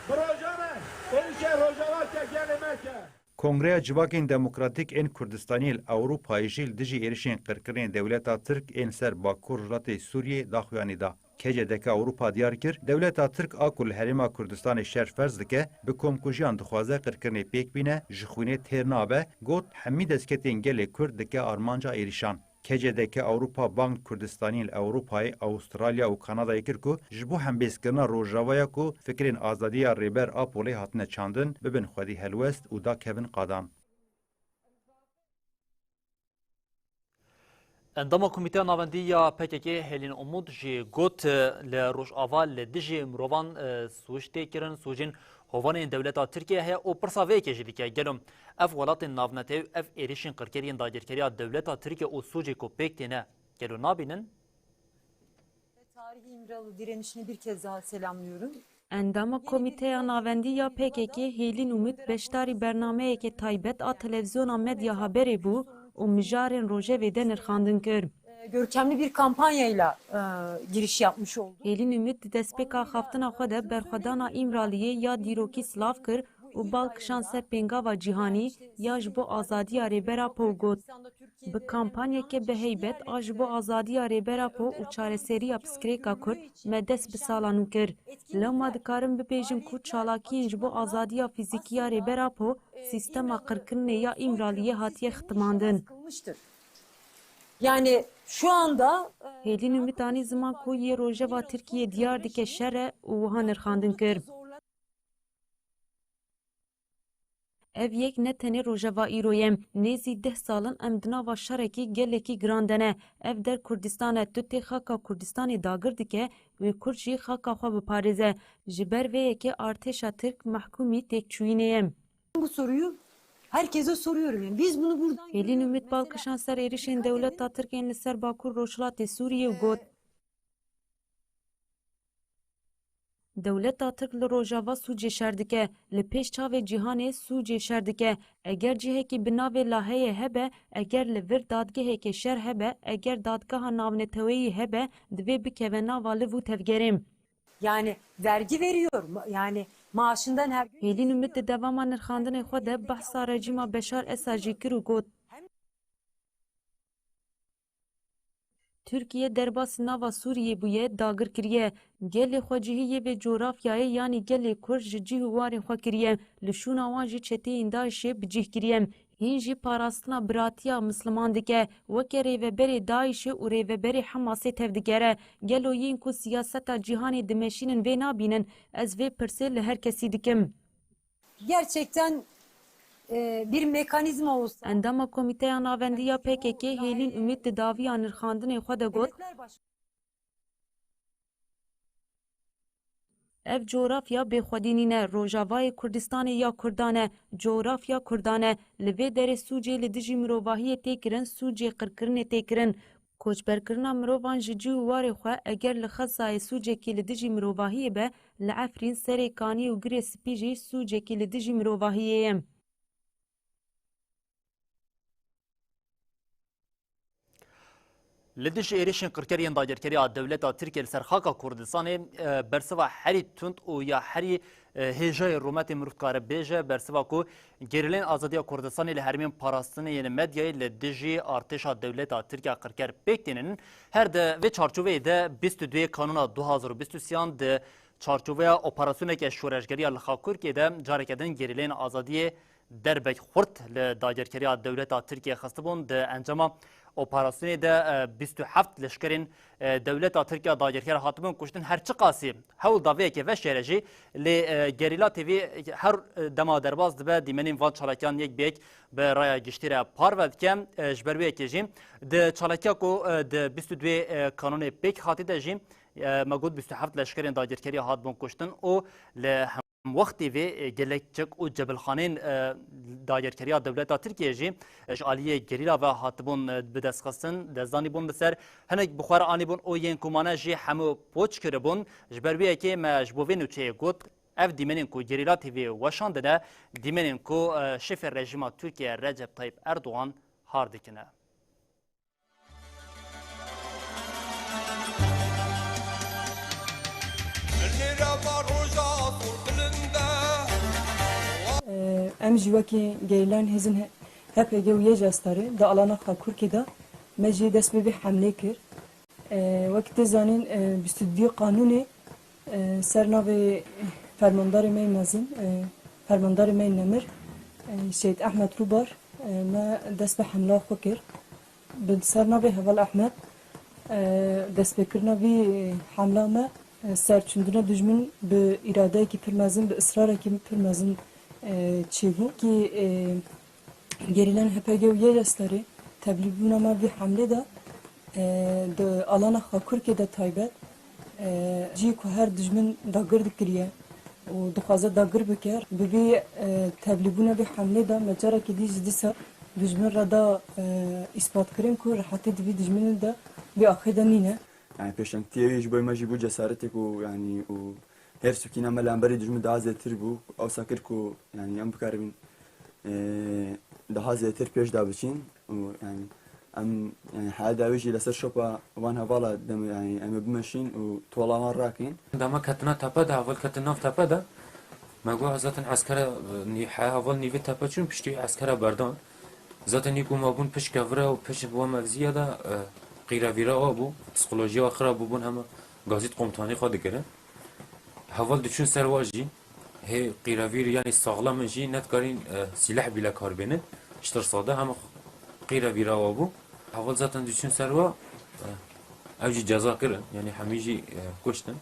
Bi roja me, êrişê Rojava ke gelê me ke. Kongreya Civakên Demokratîk ên Kurdistanî li Ewropayê jî li dijî êrişên qirkirinê dewleta Tirk ên ser Bakur Rojhilatê Sûriyê daxuyanî da. KCDK Ewropa diyar kir, dewleta Tirk a ku li Herêma Kurdistanê şer ferz dike, bi komkujiyan dixwaze qirkirinê pêk bîne, ji xwînê têr nabe, got, hemî destkeftên gelê Kurd dike armanca êrişan. KCDK Ewropa bang Kurdistaniyên li Ewropayê, Awustralya û Kanadayê kir ku ji bo hembêzkirina Rojavaya ku fikrên azadiya Rêber Apo lê hatine çandin, bibin xwedî helwest û dakevin qadan. Endama Komîteya Navendî ya PKK Hêlîn Umut jî got, li Rojava li dijî mirovan, e, sûc tê kirin, sûcên hovanên dewleta Tirkiye heye û pirsa vê yekê jî dike, gelo ev welatên navnetewî ev êrişên qirker yên dagirkeriya dewleta Tirkiye û sûcê ku pêk têne, gelo nabînin? Tarihi İmralı direnişini bir kez daha selamlıyorum. Endama Komîteya Navendî ya PKK Hêlîn Umut beşdarî bernameyeke taybet a televîzyona Medya Haberê bû û mijarên rojevê de nirxandin kir. Ee, görkemli bir kampanyayla e, giriş yapmış oldu. Hêlîn Umut di destpêka axaftina xwe de berxwedana Îmraliyê ya dîrokî silav kir û bal kişand ser pêngava cîhanî ya ji bo azadiya Rêber Apo û got, Bi kampanyeke bi heybet a ji bo azadiya Rêber Apo û çareseriya pirsgirêka Kurd me dest bi sala nû kir. Lewma dikarim bibêjim ku çalakiyên ji bo azadiya fîzîkî ya Rêber Apo sîstema qirkirinê ya Îmraliyê hatiye xitimandin. Kılmıştır. Yani Şu anda, e, Hêlîn Umit anî ziman ku yê rojeva Tirkiyê diyar dike şer e û wiha nirxandin kir. Ev yek ne tenê rojeva îro ye. Nêzî deh sal in em di nava şerekî gelekî giran de ne. Ev der Kurdistan e. Tu tê xaka Kurdistanê dagir dike, wê Kurd jî xaka xwe biparêze. Ji ber vê yekê artêşa Tirk mehkûmî têkçûyînê ye. Bu soruyu herkese soruyorum yani. Biz bunu buradan Hêlîn Umit bal kişand ser êrişên dewleta Tirk ên li ser Bakur Rojhilatê Sûriyê û got, Dewleta Tirk li Rojava sûcê şer dike, li pêş çavê cîhanê sûcê şer dike. Eger cihekî bi navê Laheyê hebe, eger li vir dadgehekê şer hebe, eger dadgeha navneteweyî hebe, divê bikeve nava liv û tevgerê. Yani vergi veriyor, ma-, yani maaşından her gün Hêlîn Umit di dewama nirxandinê xwe de behsa rejîma Beşar Esad jî kir û got, Tirkiye derbasî nava Sûriyê bûye, dagir kiriye. Gelê xwecihî yê vê cografyayê, yanî gelê Kurd ji cih û warên xwe kiriye. Li şûna wan jî çeteyên DAIŞ'ê bi cih kiriye. Hîn jî parastina biratiya Misliman dike. Weke rêveberê DAIŞ'ê û rêveberê Hemasê tevdigere. Gelo yên ku siyaseta cîhanê dimeşînin vê nabînin? Ez vê pirsê li her kesî dikim. Gerçekten, e, bir mekanizma olsa Endama Komîteya Navendî ya P K K Hêlîn Umît di dawiya nirxandinê xwe de got, Devletler Baş- Ev cografya bêxwedî nîne, Rojavayê Kurdistanê ya Kurdan e, cografya Kurdan e. Li vê derê sûcê li dijî mirovahiyê tê kirin, sûcê qirkirinê tê kirin. Koçberkirina mirovan ji cih û warê xwe, eger li xezayê sûcekî li dijî mirovahiyê be, li Efrîn, Serê Kanî û Girê Spî jî sûcekî li dijî mirovahiyê ye. Li dijî êrişên qirker yên dagirkeriya dewleta Tirkiye li ser xaka Kurdistanê, e, bersiva herî tund û ya herî, e, hêjayê rûmetê mirov dikare bêje, bersiva ku gerîlên azadiya Kurdistanê li herêmên parastinê yên medyayê li dijî artêşa dewleta Tirkiye qirker pêk tênin. Her di vê çarçoveyê de bîst û duyê Kanûna du hazar û bîst û sêyan di çarçoveya operasyoneke şoreşgeriya li Xakurkê de careke din gerîlên azadiyê derbek xurt li dagirkeriya dewleta Tirkiye xistibûn. Di encama operasyonê de, e, bîst û heft leşkerên, e, dewleta Tirkiye dagirker hatibûn kuştin. Her çiqasî hewl da vê yekê veşêre jî, lê, e, Gerîla T V her, e, dema derbas dibe, dîmenên van çalakiyan yek bi yek bi raya giştî re parve dike. E, ji ber wê yekê jî di çalakiya ku, e, di bîst û duyê, e, Kanûnê pêk hatî de jî, e, me got bîst û heft leşkerên dagirkerî hatibûn kuştin û li hemwextê vê, e, gelek çek û cebilxanên, e, dagirkeriya dewleta Tirkiye jî, e, ji aliyê gerîla ve hatibûn, e, bidestxistin, destdanîbûn li ser. Hinek bi xwe re anîbûn û yên ku mane jî hemû poç kiribûn. Ji ber wê yekê me ji bo vê nûçeyê got, ev dîmenên ku Gerîla T V weşandine, dîmenên ku, e, şefê rejîma Tirkiye Recep Tayyip Erdogan har dikine. Em jî wekî gerîlayên hêzên H P G û Y J Starê di alana Xakurkê de me jî dest bi vî hemlê kir. E, wek tê zanîn, e, bîst û duyê Qanûnê, e, ser navê fermandarê me yê mezin, e, fermandarê me yê nemir, e, Şehîd Ehmed Rûbar, e, me dest bi hemla xwe kir. Bi ser navê Heval Ehmed, e, destpêkirina vî hemla me, e, serçûndina dijmin bi îradeyekî pir mezin, bi israrekî pir mezin, e, çêbû. Kî, e, Gerîlan H P G û Y J Starê tevlîbûna me vî hemlê de, e, di alana Xakurkê de taybet, e, cihê ku her dijmin dagir dikiriye û dixwaze dagir bike, bi vî, e, tevlîbûna vî hemlê de me carekî dî ji dîsa dijmin re da, e, îsbatkirin ku rehetî di vî dijminê de vî axê de nîne. Yani pêşengtiyê wî ji bo me jî bû cesaretê ku yani û Hêrs û kîna me li hemberî dijmin daha zêtir bû. Ewsa kir ku, yanî, em bikaribin, e, daha zêtir pêş de biçin û, yanî, em, yanî, heya dawî jî li ser şopa van hevala dem, yanî, em ê bimeşin û tola wan rakin. Dema ketina tepe de, heval ketin nav tepe de, me got, zaten eskera, e, nî-, heya heval nîvê tepe çûn, piştî eskera berdan. Zaten nî ku me bûn pişt kevira û pişt wa mevziya de, e, qîrevîra wa bû, psîkolojiya wa xirab bûbûn, hema gazî di komutanê xwe dikirin. Heval diçûn ser wa jî, hê qîrevîr, yanî saxlam in jî, nedikarîn, e, sîleh bîle kar bênin, ji tirsa de hema qîrevîra wa bû. Heval zaten diçûn ser wa, Ew jî ceza kirin, yanî hemî jî, e, kuştin.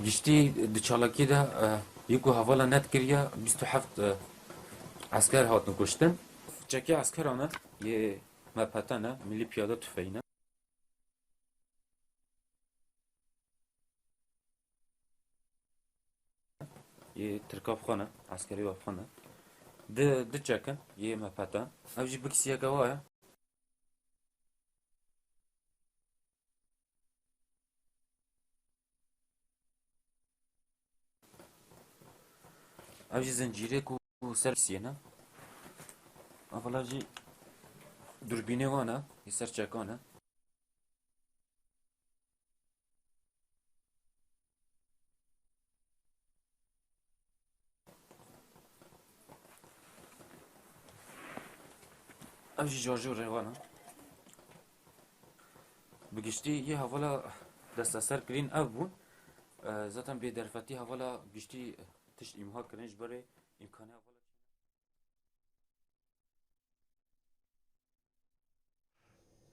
Giştî di çalakî de, e, yê ku hevala net kiriye, bîst û heft, e, esker hatin kuştin. Çekê eskeran e, yê M P T ne, Milli Piyade Tüfeği ne. Yê Tirka bi xwe ne, eskerî we bi xwe ne. Di, di çekin, yê M P T. Ev jî biksiyeke wa ye. Ev jî zincîrê ku ser biksiyê ne. Ev jî durbînê wan e, yê ser çekan e. Ev jî carcû rêwan e. Bi giştî yê hevala desteser kirîn ev bûn. E, zaten bêderfetî hevala giştî tişt îmha kirin ji ber vê îmkanê hevala çêne.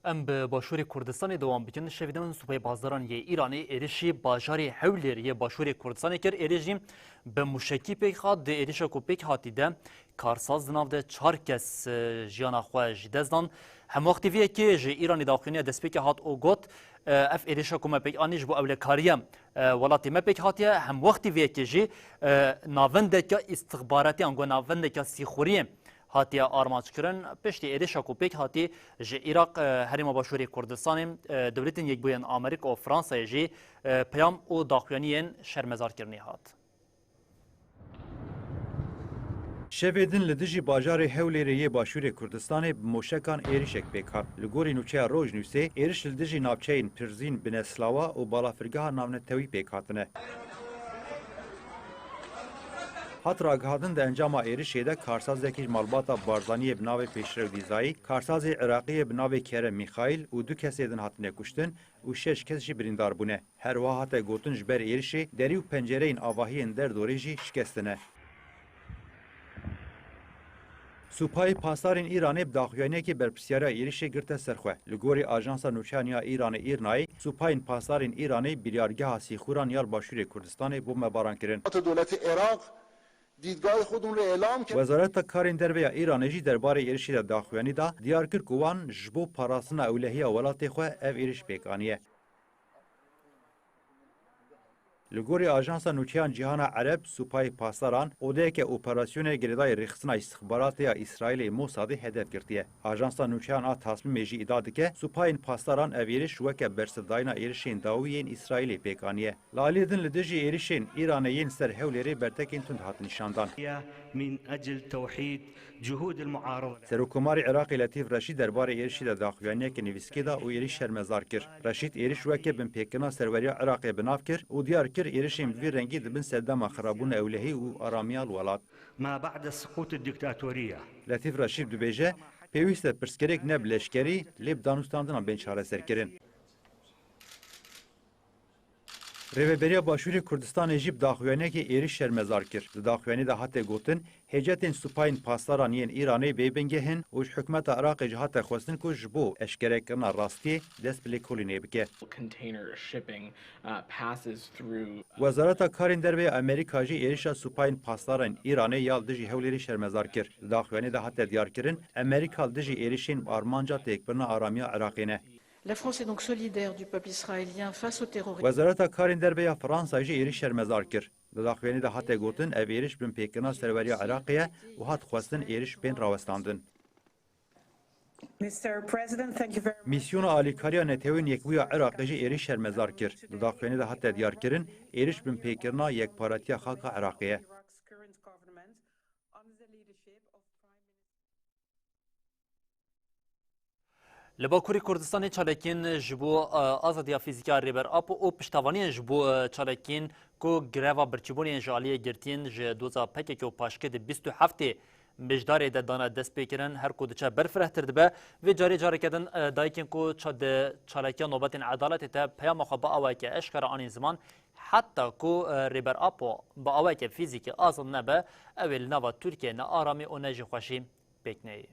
Em bi Başûrê Kurdistanê dewam bikin. Şevê din Supayê Pasdaran yê Îranê êrişî bajarê Hewlêr yê Başûrê Kurdistanê kir. Êrîş jî bi mûşekî pêk hat. Di êrişa ku pêk hatî de karsaz di nav de çar kes, e, jiyana xwe ji dest dan. Hemwextî vê yekê ji Îranê daxuyaniya destpêkê hat û got, e, ev êrişa ku me pêk anî ji bo ewlekariya, e, welatê me pêk hatiye. Hemwextî vê yekê jî, e, navendeke îstixbaratî, ango navendeke sîxuriyê hatiye armanckirin. Piştî êrişa ku pêk hatî ji Iraq, e, Herêma Başûrê Kurdistanê, e, Dewletên Yekbûyên Amerîka û Fransayê jî, e, peyam û daxuyaniyên şermezarkirinê hat. Şevê din li dijî bajarê Hewlêrê yê Başûrê Kurdistanê bi moşekan êrişek pêk hat. Li gorî nûçeya Rojnûsê, êriş li dijî navçeyên Pirzîn, Bineslawa û balafirgeha navnetewî pêk hatine. Hat ragihandin, di encama êrişê de karsazekî ji malbata Barzaniyê bi navê Pêşrew Dîzayî, karsazê Iraqiyê bi navê Kerem Mîxaîl û du kesê din hatine kuştin û şeş kes jî birîndar bûne. Her wiha hate gotin, ji ber êrişê derî û pencereyên avahiyên derdorê jî şikestine. Supayê Pasdarên Îranê bi daxuyaniyekê berpirsiyariya êrişê girte ser xwe. Li gorî Ajansa Nûçeyan ya Îranê, Îrnayê, Supayên Pasdarên Îranê biryargeha sîxuran ya li Başûrê Kurdistanê bombebaran kirin. Dewleti Iraq dîdgahê xwe dûn re îlan kir. Wezareta Karên Derve ya Îranê jî derbarê êrişê de daxuyanî da, diyar kir ku wan ji bo parastina ewlehiya welatê xwe ev êriş pêk aniye. Li gorî Ajansa Nûçeyan Cîhana Ereb, Supayê Pasdaran odeyeke operasyonê girêdayî rêxistina îstixbaratê ya Îsraîlê Mossadê hedef girtiye. Ajansa Nûçeyan a Tasmîmê jî îdia dike, Supayên Pasdaran ev êriş weke bersivdayîna êrişên dawî yên Îsraîlê pêk aniye. Li aliyê din li dijî êrişên Îranê yên ser Hewlêrê bertekên tund hat nîşandan. من أجل توحيد جهود المعارضة. Serokkomarê Iraqê Letîf Reşîd derbarê êrişê de daxuyaniyeke nivîskê da û êrîş şermezar kir. Reşîd êrîş weke binpêkirina serweriya Iraqê bi nav kir û diyar kir, êrişên bi vî rengî dibin sedema xirabûna ewlehî û aramiya li welat. ما بعد سقوط الدكتاتورية. Letîf Reşîd dibêje, pêwîst e pirsgirêk ne bi leşkerî, lê bi danûstandinan bên çareserkirin. Rêveberiya Başûrê Kurdistanê jî bi daxuyaniyekê êrîş şermezar kir. Di daxuyaniyê de hate gotin, hêcetên Supayên Pasdaran yên Îranê bê bingeh in û ji hikûmeta Iraqê jî hate xwestin ku ji bo eşkerekirina rastiyê dest bi lêkolînê bike. Container shipping, uh, passes through, uh, Wezareta Karên Derve ya Amerîka jî êrişa Supayên Pasdaran Îranê ya li dijî Hewlêrê şermezar kir. Di daxuyaniyê de hate diyarkirin, Amerîka li dijî êrişên bi armanca têkbirina aramiya Iraqê ne. La France est donc solidaire du peuple israélien face au terrorisme. Wezareta Karên Derve ya Fransa jî êrîş şermezar kir. Di daxuyanî de hate gotin, ev êrîş binpêkirina serweriya Iraqê ye û hat xwestin êrîş bên rawestandin. Mister President, thank you very much. Mîsyona Alîkariya Netewên Yekbûya Iraqê jî êrîş şermezar kir. Di daxuyanî de hate diyarkirin, êrîş binpêkirina yekparetiya xaka Iraqê ye. Iraq's current government under the leadership of Prime Minister Li Bakurê Kurdistanê çalakiyên ji bo, e, azadiya fîzîkî ya Rêber Apo û piştevaniyên ji bo, e, çalakiyên ku greva birçîbûnê yên ji aliyê girtiyên ji doza P K K û paşkê di bîst û heftê Mijdarê de dane destpêkirin, her ku diçe ber firehtir dibe. Vê carê careke din, e, dayikên ku ça-, di çalakiya Nobetên Edaletê de peyama xwe bi awayeke eşkere anîn ziman, heta ku, e, Rêber Apo bi awayeke fîzîkî azad nebe, ew ê li nava Tirkiyeyê ne aramî û ne jî xweşî pêk neyê.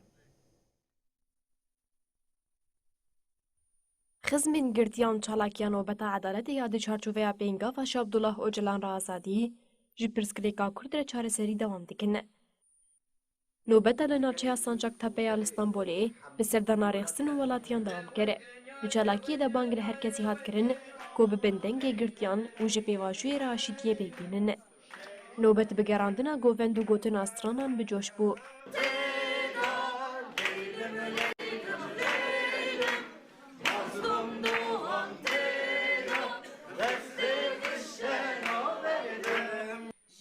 Xizmên girtiyan çalakiya Nobeta Edaletê ya di çarçoveya pêngava ji Abdullah Ocalan re azadî ji pirsgirêka Kurd re çareserî dewam dikin. Nobeta li navçeya Sancaktepe ya li Stenbolê bi serdana rêxistin û welatiyan dewam kir. Di çalakiyê de bang li her kesî hat kirin ku bibin dengê girtiyan û ji pêvajoyê re aşîtiyê pêk bînin. Nobet bi gerandina govend û gotina stranan bi coş bû.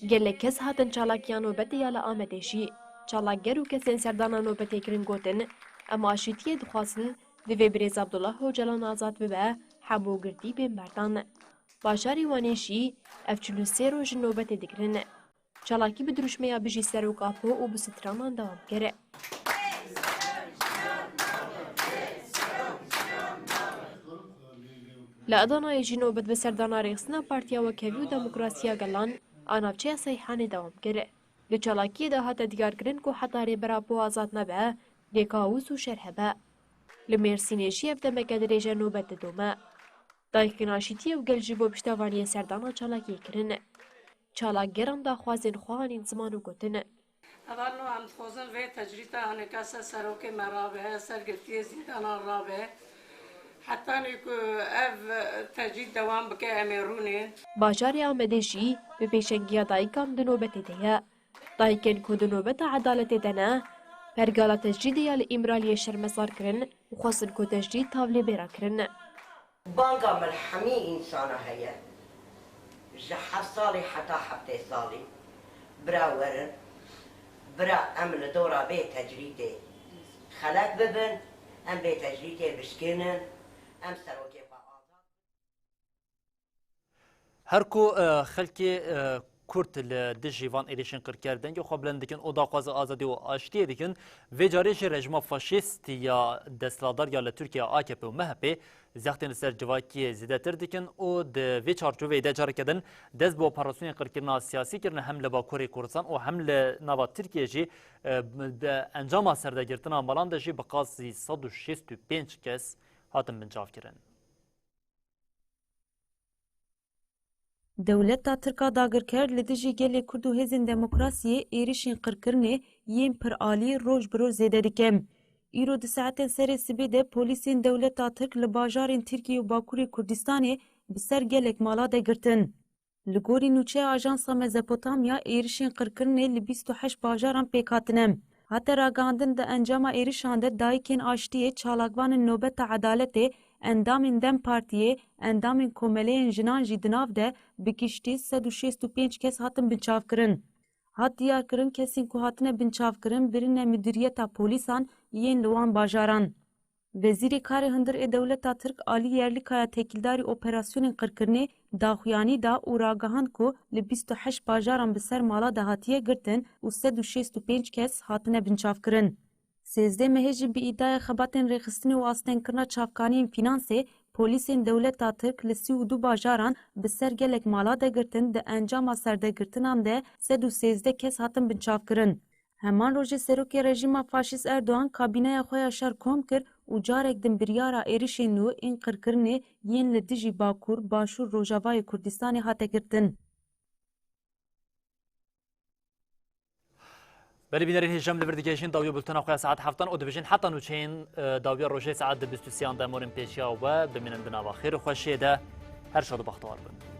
Gelek kes hatin çalakiya nobetê ya li Amedê jî. Çalakger û kesên serdana nobetê kirin gotin, em aşîtiyê dixwazin, divê birêz Abdullah Ocalan azad bibe, hemû girtî bên berdan. Bajarê Wanê jî ev çil û sê roj in nobetê digirin. Çalakî bi dirûşmeya Bijî Serok Apo û bi stranan dewam kir. Li Adanayê jî nobet bi serdana rêxistina Partiya Wekhevî û Demokrasiya Gelan a navçeya Seyhanê dewam kir. Di çalakiyê de hate diyarkirin ku heta Rêber Apo azad nebe, dê kaos û şer hebe. Li Mêrsînê jî ev demeke dirêj e nobet didome. Dayikên aşîtiyê û gel ji bo piştevaniyê serdana çalakiyê kirin. Çalakgeran daxwazên xwe anîn ziman û gotin. Hevalno, em dixwazin vê tecrîda hineka ser serokê me rabe, ser girtiyê zîndanan rabe. Hetanî ku ev tecrîd dewam bike, em ê rûnên. Bajarê Amedê jî bi pêşengiya dayikan di nobetê de ye. Dayikên ku di nobeta edaletê de ne, pergala tecrîdê ya li Îmraliyê şermezar kirin û xwestin ku tecrîd tavlê bê rakirin. Banga min hemî însana heye. Ji heft salî heta heftê salî. Bira werin. Bira em li dora vê tecrîdê xelek bibin. Em vê tecrîdê bişkênin. Em serokê xwe azad. Her ku, e, xelkê, e, Kurd li dijî van êrişên qirker dengê xwe bilind dikin û daxwaza azadî û aştiyê dikin, vê carê jî rejîma faşîst ya desthilatdar ya li Tirkiye A K P û M H P zextên li ser civakiyê zêdetir dikin û di vê çarçoveyê de careke din dest bi operasyonên qirkirina siyasî kirine hem li Bakurê Kurdistan û hem li nava Tirkiyê jî, e, di encama serdegirtina malan de jî bi qasî sed û şêst û pênc kes hatin binçavkirin. Dewleta Tirk a dagirker li dijî gelê Kurd û hêzên demokrasiyê êrişên qirkirinê yên piralî roj bi roj zêde dike. Îro di saetên serê sibê de polîsên dewleta Tirk li bajarên Tirkiyê û Bakurê Kurdistanê bi ser gelek mala de girtin. Li gorî nûçeya Ajansa Mezopotamya, êrişên qirkirinê li bîst û heşt bajaran pêk hatine. Hate ragihandin, di encama êrişan de dayikên aştiyê, çalakvanên Nobeta Edaletê, endamên DEM Partiyê, endamên komeleyên jinan jî di nav de bi giştî sed û şêst û pênc kes hatin binçavkirin. Hat diyarkirin, kesên ku hatine binçavkirin birine mudîriyeta polîsan yên li wan bajaran. Wezîrê Karê Hundir ê dewleta Tirk Alî Yerlikaya têkildarî operasyonên qirkirinê daxuyanî da û ragihand ku li bîst û heşt bajaran bi ser mala de hatiye girtin û sed û şêst û pênc kes hatine binçavkirin. Sêzdeh mehê jî bi îdaya xebatên rêxistinê û astengkirina çavkaniyên fînansê polîsên dewleta Tirk li sî û du bajaran bi ser gelek mala de girtin, di encama serdegirtinan de sed û sêzdeh kes hatin binçavkirin. Heman rojê serokê rejîma faşîst Erdogan kabîneya xwe ya şer kom kir û carek din biryara êrişên nû ên qirkirinê yên li dijî Bakur, Başûr, Rojavayê Kurdistanê hate girtin. Belê bînerên hêja, em li vir digihîjin dawiya bultena xwe ya saet heftan û dibêjin heta nûçeyên, e, dawiya rojê saet di bîst û sêyan de em werin pêşiya we. Bimînin di nava xêr û xweşiyê de. Her şad û bextewar bin.